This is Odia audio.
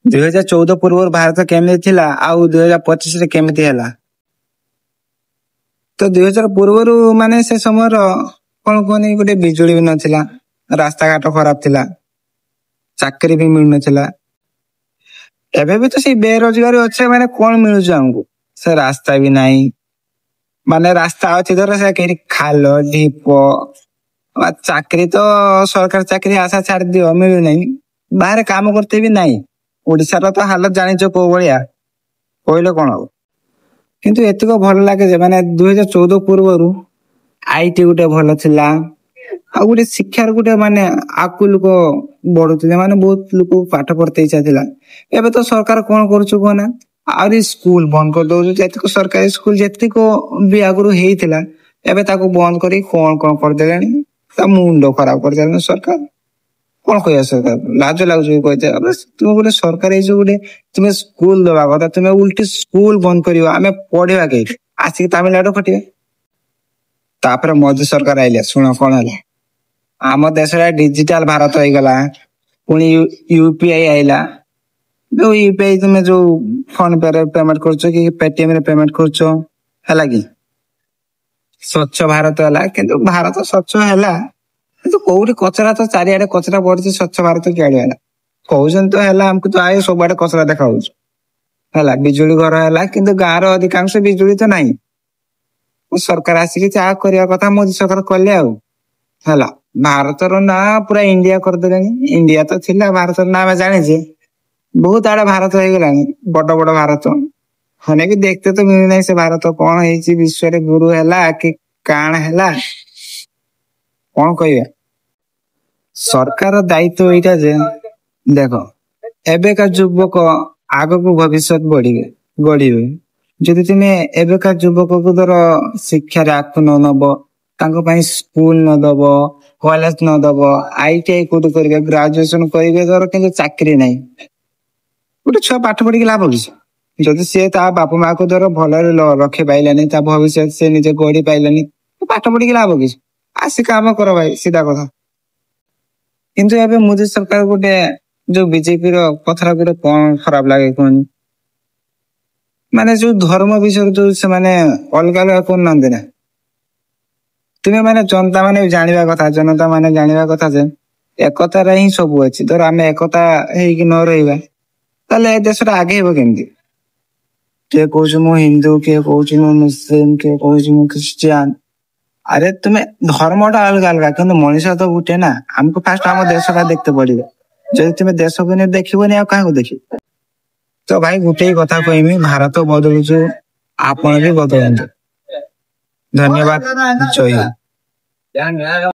2014 ପୂର୍ବରୁ ଭାରତ କେମିତି ଥିଲା ଆଉ 2025ରେ କେମିତି ହେଲା। ତ 2000 ପୂର୍ବରୁ ମାନେ ସେ ସମୟର କଣ କୁହନି, ଗୋଟେ ବିଜୁଳି ବି ନଥିଲା, ରାସ୍ତାଘାଟ ଖରାପ ଥିଲା, ଚାକିରି ବି ମିଳୁନଥିଲା। ଏବେ ବି ତ ସେଇ ବେରୋଜଗାରୀ ଅଛେ, ମାନେ କଣ ମିଳୁଛି ଆମକୁ? ସେ ରାସ୍ତା ବି ନାହିଁ, ମାନେ ରାସ୍ତା ଅଛି ଧର ସେ କେଠି ଖାଲ ଢିପ। ଚାକିରି ତ ସରକାରୀ ଚାକିରି ଆଶା ଛାଡି ଦିଅ, ମିଳୁନାହିଁ। ବାହାରେ କାମ କରତେ ବି ନାହିଁ। ଓଡିଶାର ତ ହାଲତ ଜାଣିଛ କୋଉ ଭଳିଆ, କହିଲେ କଣ ହବ? କିନ୍ତୁ ଏତିକ ଭଲ ଲାଗେ ଯେ ମାନେ 2014 ପୂର୍ବରୁ IT ଗୋଟେ ଭଲ ଥିଲା, ଆଉ ଗୋଟେ ଶିକ୍ଷାର ଗୋଟେ ମାନେ ଆଗକୁ ଲୋକ ବଢୁଥିଲେ, ମାନେ ବହୁତ ଲୋକ ପାଠ ପଢତେ ଇଚ୍ଛା ଥିଲା। ଏବେ ତ ସରକାର କଣ କରୁଛୁ କୁହନା, ଆହୁରି ସ୍କୁଲ ବନ୍ଦ କରିଦଉଛୁ। ଯେତିକ ସରକାରୀ ସ୍କୁଲ ଯେତିକ ବି ଆଗରୁ ହେଇଥିଲା, ଏବେ ତାକୁ ବନ୍ଦ କରି କଣ କଣ କରିଦେଲେଣି, ତା ମୁଣ୍ଡ ଖରାପ କରିଦେଲେଣି ସରକାର। କଣ କହିବା ସରକାର, ଲାଜ ଲାଗୁଛି କହିତେ। ତୁମେ ଗୋଟେ ସରକାର ହେଇଛ, ଗୋଟେ ତୁମେ ସ୍କୁଲ ଦବା କଥା, ତୁମେ ଉଲ୍ଟି ସ୍କୁଲ ବନ୍ଦ କରିବ, ଆମେ ପଢିବା କେହି? ଆସିକି ତାମିଲନାଡୁ ଖଟିବା। ତାପରେ ମୋଦି ସରକାର ଆଇଲେ, ଶୁଣ କଣ ହେଲା। ଆମ ଦେଶରେ ଡିଜିଟାଲ ଭାରତ ହେଇଗଲା, ପୁଣି ୟୁପିଆଇ ଆଇଲା। ଯୋଉ ୟୁପିଆଇ ତୁମେ ଯୋଉ ଫୋନ ପେ ରେ ପେମେଣ୍ଟ କରୁଛ କି ପେଟିଏମ ରେ ପେମେଣ୍ଟ କରୁଛ, ହେଲା କି? ସ୍ୱଚ୍ଛ ଭାରତ ହେଲା, କିନ୍ତୁ ଭାରତ ସ୍ୱଚ୍ଛ ହେଲା କିନ୍ତୁ କୋଉଠି କଚରା ତ ଚାରିଆଡେ କଚରା ପଡିଛି। ସ୍ୱଚ୍ଛ ଭାରତ କିଆଡେ ହେଲା? କହୁଛନ୍ତି ତ ହେଲା, ଆମକୁ ତ ଆଏ ସବୁଆଡେ କଚରା ଦେଖା ହଉଛି। ହେଲା ବିଜୁଳି ଘର ହେଲା, କିନ୍ତୁ ଗାଁର ଅଧିକାଂଶ ବିଜୁଳି ତ ନାହିଁ। ସରକାର ଆସିକି ଯାହା କରିବା କଥା ମୋଦି ସରକାର କଲେ, ଆଉ ହେଲା ଭାରତର ନାଁ ପୁରା ଇଣ୍ଡିଆ କରିଦେଲେଣି। ଇଣ୍ଡିଆ ତ ଥିଲା, ଭାରତର ନାଁ ଆମେ ଜାଣିଛେ, ବହୁତ ଆଡେ ଭାରତ ହେଇଗଲାଣି, ବଡ ବଡ ଭାରତ ହେଲେ ବି ଦେଖତେ ତ ମିଳୁନାହିଁ ସେ ଭାରତ କଣ ହେଇଛି, ବିଶ୍ଵରେ ଗୁରୁ ହେଲା କି କାଣ ହେଲା, କଣ କହିବା? ସରକାର ଦାୟିତ୍ଵ ଏଇଟା ଯେ ଦେଖ, ଏବେକା ଯୁବକ ଆଗକୁ ଭବିଷ୍ୟତ ବଢିବେ ଗଢିବେ। ଯଦି ତୁମେ ଏବେକା ଯୁବକକୁ ଧର ଶିକ୍ଷାରେ ଆଗକୁ ନ ନବ, ତାଙ୍କ ପାଇଁ ସ୍କୁଲ ନ ଦବ, କଲେଜ ନ ଦବ, ଆଇଟିଆଇ କୋଉଠି କରିବେ? ଗ୍ରାଜୁଏସନ କରିବେ ଧର, କିନ୍ତୁ ଚାକିରି ନାହିଁ। ଗୋଟେ ଛୁଆ ପାଠ ପଢିକି ଲାଭ କିଛି? ଯଦି ସିଏ ତା ବାପା ମା କୁ ଧର ଭଲରେ ରଖି ପାଇଲାନି, ତା ଭବିଷ୍ୟତ ସେ ନିଜେ ଗଢି ପାଇଲାନି, ପାଠ ପଢିକି ଲାଭ କିଛି? ଆସି କାମ କର ଭାଇ, ସିଧା କଥା। କିନ୍ତୁ ଏବେ ମୋଦି ସରକାର ଗୋଟେ ଯୋଉ ବିଜେପି ର କଥାଟା ଗୋଟେ କଣ ଖରାପ ଲାଗେ କୁହନି, ମାନେ ଯୋଉ ଧର୍ମ ବିଷୟରେ ଯୋଉ ସେମାନେ ଅଲଗା ଅଲଗା କରୁନାହାନ୍ତି ନା। ତୁମେ ମାନେ ଜନତା ମାନେ ଜାଣିବା କଥା, ଜନତା ମାନେ ଜାଣିବା କଥା ଯେ ଏକତାରେ ହିଁ ସବୁ ଅଛି। ଧର ଆମେ ଏକତା ହେଇକି ନ ରହିବା, ତାହେଲେ ଏ ଦେଶଟା ଆଗେଇବ କେମିତି? କିଏ କହୁଛି ମୁଁ ହିନ୍ଦୁ, କିଏ କହୁଛି ମୁଁ ମୁସଲିମ, କିଏ କହୁଛି ମୁଁ ଖ୍ରୀଷ୍ଟିଆନ। ଆରେ ତୁମେ ଧର୍ମଟା ଅଲଗା ଅଲଗା, କିନ୍ତୁ ମଣିଷ ତ ଗୋଟେ ନା। ଆମକୁ ଫାଷ୍ଟ ଆମ ଦେଶଟା ଦେଖିତେ ପଡିବ। ଯଦି ତୁମେ ଦେଶକୁ ନେଇ ଦେଖିବନି, ଆଉ କାହାକୁ ଦେଖିବ? ତ ଭାଇ ଗୋଟେ କଥା କହିମି, ଭାରତ ବଦଳୁଛୁ, ଆପଣ ବି ବଦଳନ୍ତୁ। ଧନ୍ୟବାଦ, ଜୟ ହିନ୍ଦ।